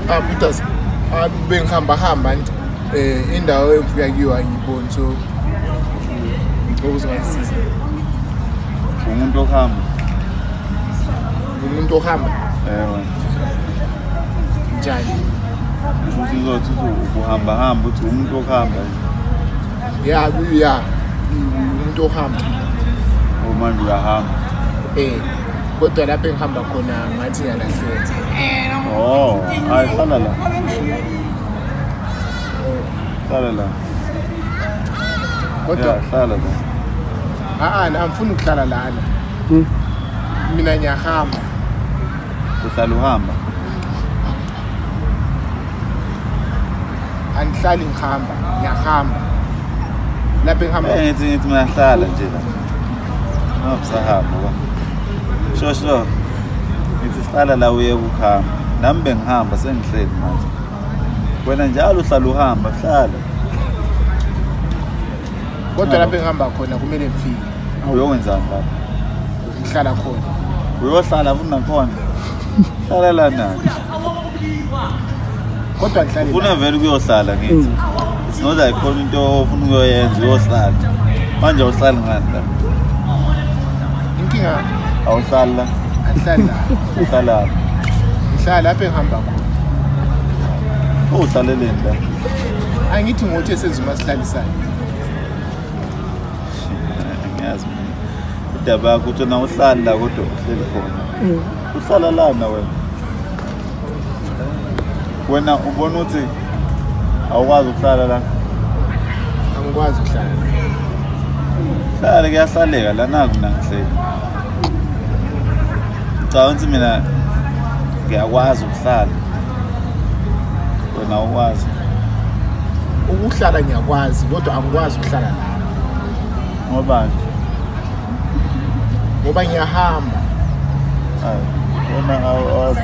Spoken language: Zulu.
Because bengihamba hamba nje indawo engifika kiyo angiyiboni, so ngicela uzongisiza. Umuntu ohamba. Umuntu ohamba? Ewe. Njani? Ukuthi uzothi ukuhamba hamba uthi umuntu ohamba. Ya, ya. Umuntu ohamba. Manje uyahamba. Kodwa lapho engihamba khona ngathi ngiyalahleka. Oh, hayi hlala la. Hlala la. Kodwa hlala la. Angifuni ukuhlala lana. Mina ngiyahamba. Uhlala uhamba? Angihlali ngihamba, ngiyahamba. Lapho engihamba. Ngithi mina ngihlala nje la. Ngabusahamba ba. Sho. Ngithi sihlala la uye ukuhamba. Nami bengihamba sengihleli manje. Wena njalo uhlala uhamba, hlala. Kodwa lapho engihamba khona kumele ngifike. Uyokwenzani lapho? Ngihlala khona. Uyohlala futhi nakhona. Hlala lana. Kodwa ngihlale. Ufuna vele ukuyohlala ngithi. It's not like khona into ofuna ukuyoyenza uyohlala. Manje awuhlali ngani la? Inkinga awuhlali la. Angihlali la. Uhlala. Ngihlala lapho engihamba khona. Uhlaleleni la? Angithi ngothi esenzuma sihlalisane. Ngiyazi mina. Indaba yakho uthi na uhlali la kodwa uhleli khona. Uhlala lana wena. Wena ubona ukuthi awukwazi ukuhlala la. Angikwazi ukuhlala. Hlala kuyahlaleka la naku mina ngihleli. Ngicabanga ukuthi mina ngiyakwazi ukuhlala. Wena awukwazi. Ukuhlala ngiyakwazi kodwa angikwazi ukuhlala la. Ngobani? Ngoba ngiyahamba. Hayi, wena awazi.